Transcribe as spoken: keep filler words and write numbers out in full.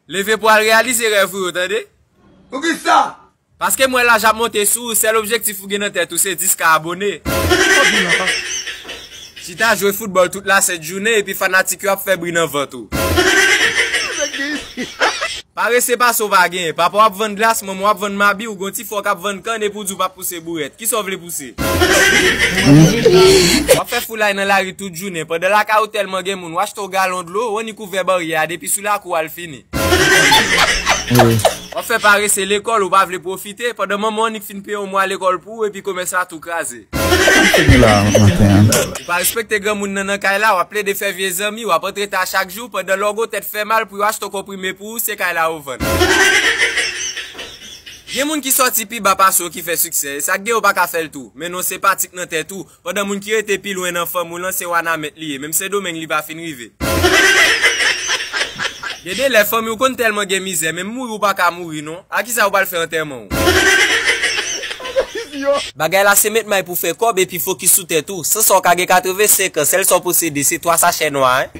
Leve pou al reyalize rèv ou yo, tande? Poukisa? Paske m wè laj ap monte sou ou, sèl objektif ou gen nan tèt ou se dis ka abone. Chita jwe foutbòl tout lasent jounen epi fanatik yo ap fè bri nan vant ou. Parese pase w pa genyen. Papa w ap vann glas, manman w ap vann mabi, ou gon ti frè w k ap vann kann epi w di w p ap pouse bourèt. Kisa w vle pouse? W ap fè foulay nan lari tout jounen. Pandan lakay ou tèlman gen moun, w achte w galon dlo, w annik ouvè baryè a depi sou lakou w al fini. W ap fè parese lekòl, ou pa vle pwofite, pandan manman w annik fin peye yon mwa lekòl pou ou epi komès la tou kraze. Ou pa respekte granmoun nan nan kay la, w ap plede fè vye zanmi, w ap antre ta chak jou, pandan lè w gon tèt fè mal pou yo achte w konprime pou ou, se kay la yo vann. Gen moun ki sòti pi ba pase w ki fè siksè, e sa k gen yo pa ka fè l tou, men non senpatik nan tèt ou, pandan moun ki rete pi lwen nan fanmi w lan se Wanament li ye, menm Sendomeng li pa fin rive. Gen de lè fanmi w konn tèlman gen mizè, menm mouri w pa ka mouri non. A kisa w pral fè antèman w? Bagay la se met may pou fè kòb epi fokis sou tèt ou. San sa w ka gen katrevensenk an, sèl sa w posede se twa sachè nwa, en.